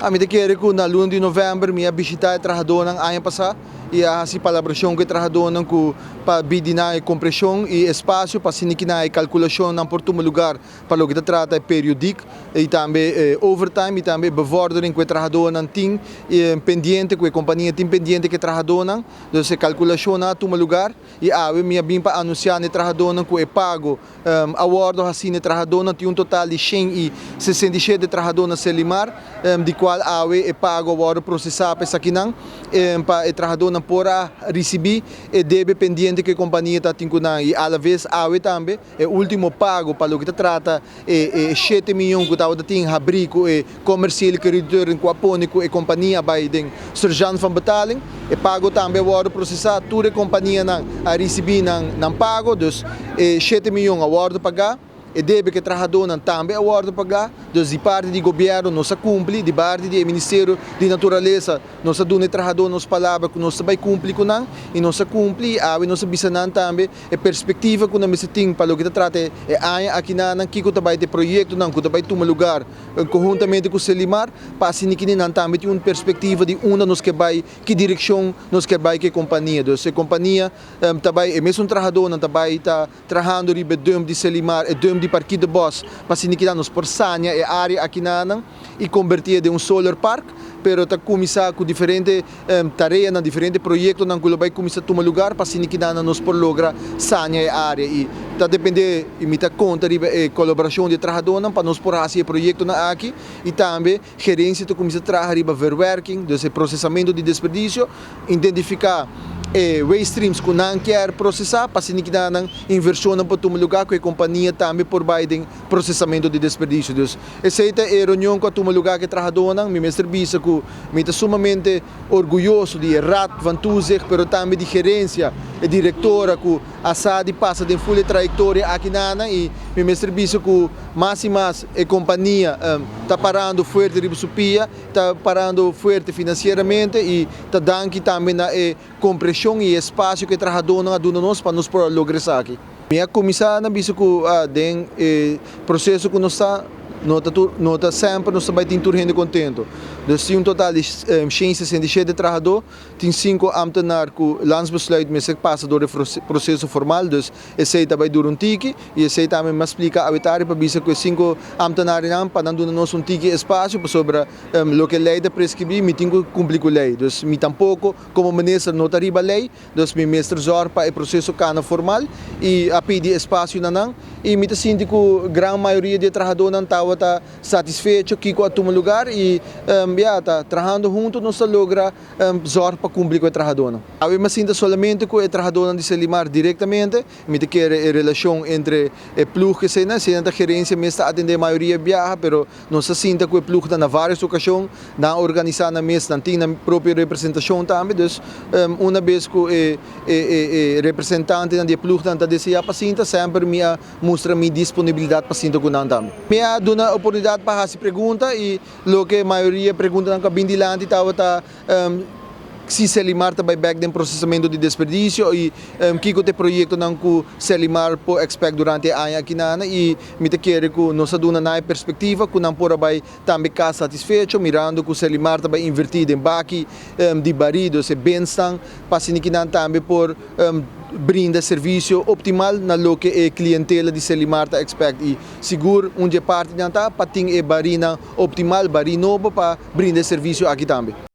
Ami ta kere ku na luna di novèmber mi a bishitá e trahadónan aña pasá i a hasi palabrashon ku e trahadónan ku pa bidi nan e kompreshon i espasio pa asina ki nan e kalkulashonnan por tuma lugar pa loke ta trata e periodik i tambe e overtime i tambe e bevordering ku e trahadónan tin pendiente ku e kompania tin pendiente ku e trahadónan. Dus e kalkulashonnan a tuma lugar i awe mi a bin pa anunsiá na e trahadónan ku e pago A wordo haci n'e trahadónan tin un total di 167 trahadó na Selimar, di cual awe e pago a wordo procesa pa esakinan, pa e trahadónan por a ricibi e debe pendiente cu e compania ta tin cu nan. Y alaves awe tambe e ultimo pago pa loke ta trata e shete miyon cu tabata tin habri cu e comerciële crediteuren cu a pone cu e compania a bay den sergeant van betaling. E pago tambe a wordo procesa, tur e companianan a ricibi nan pago, dus e shete miyon a wordo paga, e debe cu e trahadonan tambe a wordo paga, dus di parti di gobierno nos a cumpli, di parti di e Ministerio di Naturalesa nos a duna e trahadonan nos palabra cu nos ta bay cumpli cu nan y nos a cumpli y awe nos a bisa nan tambe e perspectiva cu nan mester tin pa loke ta trata e aña aki nan, kico ta bay ta e proyectonan cu ta bay tuma lugar Konhuntamente ku Selimar, pa asina kini nan tambe tin un perspektiva di unda nos ke bai, ki direkshon nos ke bai ku e kompania. Dus e kompania ta bai, e mesun trahadónan ta bai ta trahando riba e dump di Selimar, e dump di Parkietenbos, pa asina kina nos por sania e área akinanan i kombertié den un solar park. Pero ta kuminsá ku diferente tareanan, diferente proyektonan ku lo bai kuminsá tuma lugar pa asina kina nos por logra sania e área. I ta dependé i mi ta konta riba e kolaborashon di e trahadónan pa nos por hasi e proyektonan aki i tambe gerensia ta kuminsá traha riba verwerking, dus e prosesamentu di desperdisio, identifiká e waste streams ku nan kier prosesá pa asina kina nan invershonnan por tuma lugá ku e kompania tambe por bai den prosesamentu di desperdisio. Dus esei ta e reunion ku a tuma lugá ku e trahadónan. Mi mester bisa ku mi ta sumamente orguyoso di e Raad van Toezicht pero tambe di gerensia, e direktora ku a sa di pasa den ful e trayektoria aki nana i mi mester bisa ku mas i mas e kompania ta parando fuerte riba su pia, ta parando fuerte finansieramente i ta danki tambe na e kompreshon i e espasio ku e trahadónan a duna nos pa nos por a logra esaki. Mi a kuminsá na bisa ku den e proseso ku nos ta, no ta tur, no ta semper nos ta bai tin tur hende kontentu. Dus tin un total di 167 trahadó, tin sinku ámtenar ku landsbesluit mester pasa dor e proseso formal, dus esei ta bai dura un tiki i esei tambe mi a splika awetari pa bisa ku e sinku ámtenarnan pa nan duna nos un tiki espasio pasobra loke lei ta preskribí mi tin ku kumpli ku lei. Dus mi tampoko komo minister no ta riba lei. Dus mi mester zòrg pa e proseso kana formal i a pidi espasio na nan i mi ta sinti ku gran mayoria di e trahadónan tabata satisfecho kiko a tuma lugar i ya ta trahando huntu nos ta logra zòrg pa kumpli ku e trahadónan. Awe mi a sinta solamente ku e trahadónan di Selimar direktamente, mi ta kere e relashon entre e ploeg ku eseinan, eseinan ta gerensia mes ta atendé mayoria biaha pero Nos a sinta ku e plugnan na vários okashon, nan a organisá nan mes, nan tin nan propio representashon tambe, dus una bes ku e e representantenan di e plugnan ta deseá pa sinta, semper mi a mustra mi disponibilidat pa sinta ku nan tambe. Mi a duna oportunidat pa hasi pregunta i loke mayoria preguntanan ku a bin dilanti tabata Si Selimar ta bai bek den prosesamentu di desperdisio i kiko ta e proyektonan ku Selimar por expect durante e aña akinana i mi ta kere ku nos a duna nan e perspektiva ku nan por a bai tambe kas satisfecho mirando ku Selimar ta bai inverti den baki di barí dus e bensnan pa asina ki nan tambe por brinda servisio optimal na loke e klientela di Selimar ta expect i sigur un di e partinan ta pa tin e barínan optimal, barí nobo pa brinda e servisio aki tambe.